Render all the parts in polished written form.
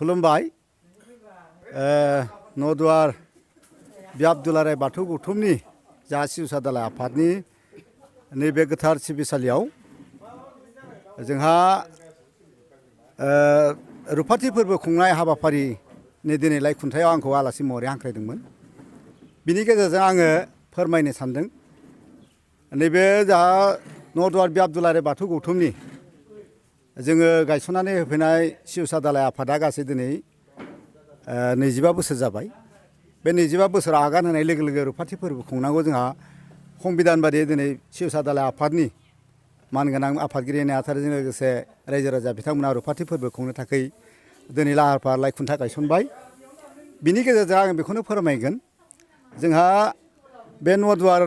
खुलुमबाय नदुवार बियाब दुलाराय बाथौ गौथुमनि जा सिउसा दालाय आफादनि नैबे गोथार सिबिसालियाव जोंहा रुफाथि फोरबो खुंनाय हाबाफारिनि दिनैलाय खुंथायाव आंखौ आलासि महरै हांख्रायदोंमोन। बिनि गेजेरजों आङो फोरमायनो सानदों नैबे जा नदुवार बियाब दुलाराय बाथौ गौथुमनि जोङो गायसननानै होफैनाय सिउसा दालाय आफादा गासै दिनै 25 बोसोर जाबाय। बे 25 बोसोर आगान होनाय लोगो लोगो रुफाथि फोरबो खुंनांगौ जोंहा संबिधान बादियै दिनै सिउसा दालाय आफादनि मानगोनां आफादगिरि नेहाथारिजों लोगोसे रायजो राजा बिथांमोना रुफाथि फोरबो खुंनो थाखाय दिनै लाहार फाहार खुन्था गायसनबाय। बिनि गेजेरजों आं बेखौनो फोरमायगोन जोंहा बे नदुवार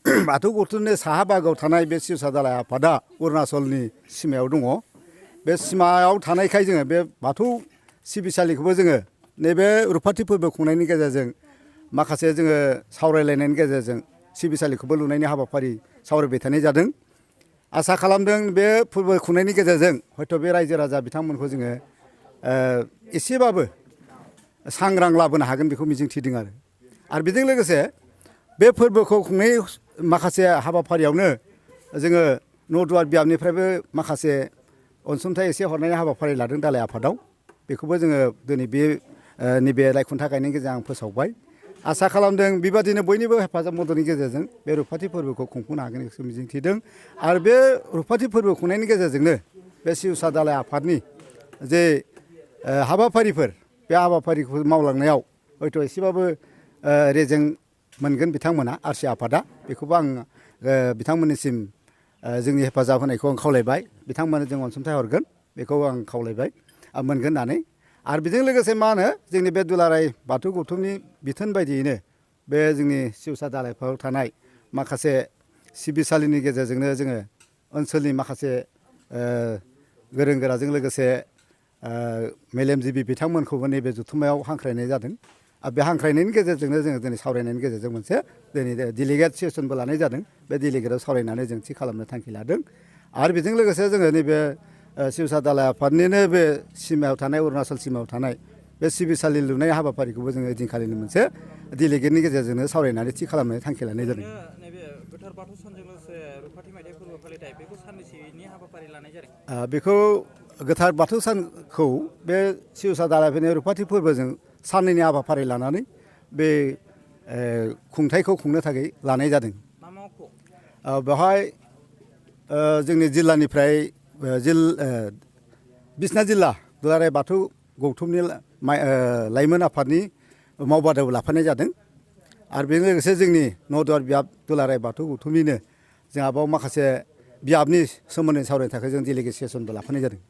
बाथौ गौथुमनि साहा बाहागोआव थानाय बे सिउसा दालाय आफादा अरुणाचलनि सिमायाव दङ। बे सिमायाव थानायखाय जोङो बे बाथौ सिबिसालिखौबो जोङो नैबे रुफाथि फोरबो खुंनायनि गेजेरजों माखासे जोङो सावरायलायनायनि गेजेरजों सिबिसालिखौबो लुनायनि हाबाफारि सावरायबाय थानाय जादों। आसा खालामदों बे फोरबो खुंनायनि गेजेरजों हयथ' बे रायजो राजा बिथांमोनखौ जोङो एसेबाबो सांग्रां लाबोनो हागोन बेखौ मिजिंथिदों आरो बेजों लोगोसे बे फोरबोखौ खुंनाय माखासे हाबाफारियावनो जोङो नदुवार बियाबनिफ्रायबो माखासे अनसुंथाइ एसे हरनायनि हाबाफारि लादों दालाय आफादाव। बेखौबो जोङो दिनै बे नैबे खुन्था गायनायनि गेजेरजों आं फोसावबाय। आसा खालामदों बेबादिनो बयनिबो हेफाजाब मददनि गेजेरजों बे रुफाथि फोरबोखौ खुंफुंनो हागोन बेखौ मिजिंथिदों। आरो बे रुफाथि फोरबो खुंनायनि गेजेरजोंनो बे सिउसा दालाय आफादनि जे हाबाफारिफोर बे हाबाफारिखौ मावलांनायाव हयथ' एसेबाबो रेजें मोनगोन बिथांमोना आरसि आफादा। बेखौबो आं बिथांमोननिसिम जोंनि हेफाजाब होनायखौ आं खावलायबाय। बिथांमोननो जों अनसुंथाइ हरगोन बेखौ आं खावलायबाय मोनगोन होननानै। आरो बेजों लोगोसे मा होनो जोंनि बे दुलाराय बाथौ गौथुमनि बिथोन बायदियैनो बे जोंनि सिउसा दालायफोराव थानाय माखासे सिबिसालिनि गेजेरजोंनो जोङो ओनसोलनि माखासे गोरों गोराजों लोगोसे मेलेमजिबि बिथांमोनखौबो नैबे जथुम्मायाव हांख्रायनाय जादों। आरो बे हांख्रायनायनि गेजेरजोंनो जोङो दिनै सावरायनायनि गेजेरजों मोनसे दिनै डेलिगेट सेसनबो लानाय जादों। बे डेलिगेटआव सावरायनानै जों थि खालामनो थांखि लादों। आरो बेजों लोगोसे जोङो नैबे सिउसा दालाय आफादनिनो बे सिमायाव थानाय अरुणाचल सिमायाव थानाय बे सिबिसालि लुनाय हाबाफारिखौबो जोङो ओइदिनखालिनो मोनसे डेलिगेटनि गेजेरजोंनो सावरायनानै थि खालामनो थांखि लानाय जादों। नैबे गोथार बाथौ सानजों लोगोसे रुफाथि मायथाइ फोरबो फालिथाय बेखौ सानबेसेनि हाबाफारि लानाय जादों? बेखौ गोथार बाथौ सानखौ बे सिउसा दालायफोरनि रुफाथि फोरबोजों साननैनि हाबाफारि लानानै बे खुंथायखौ खुंनो थाखाय लानाय जादों। मा मा अक्ट'? बेवहाय जोंनि जिल्लानिफ्राय बिसनाथ जिल्ला दुलाराय बाथौ गौथुमनि लाइमोन आफादनि मावबादायाव लाफानाय जादों। आरो बेजों लोगोसे जोंनि नदुवार बियाब दुलाराय बाथौ गौथुमनिनो जोंहा बाव माखासे बियाबनि सोमोन्दै सावरायनो थाखाय जों डेलिगेट सेसनबो लाफानाय जादों।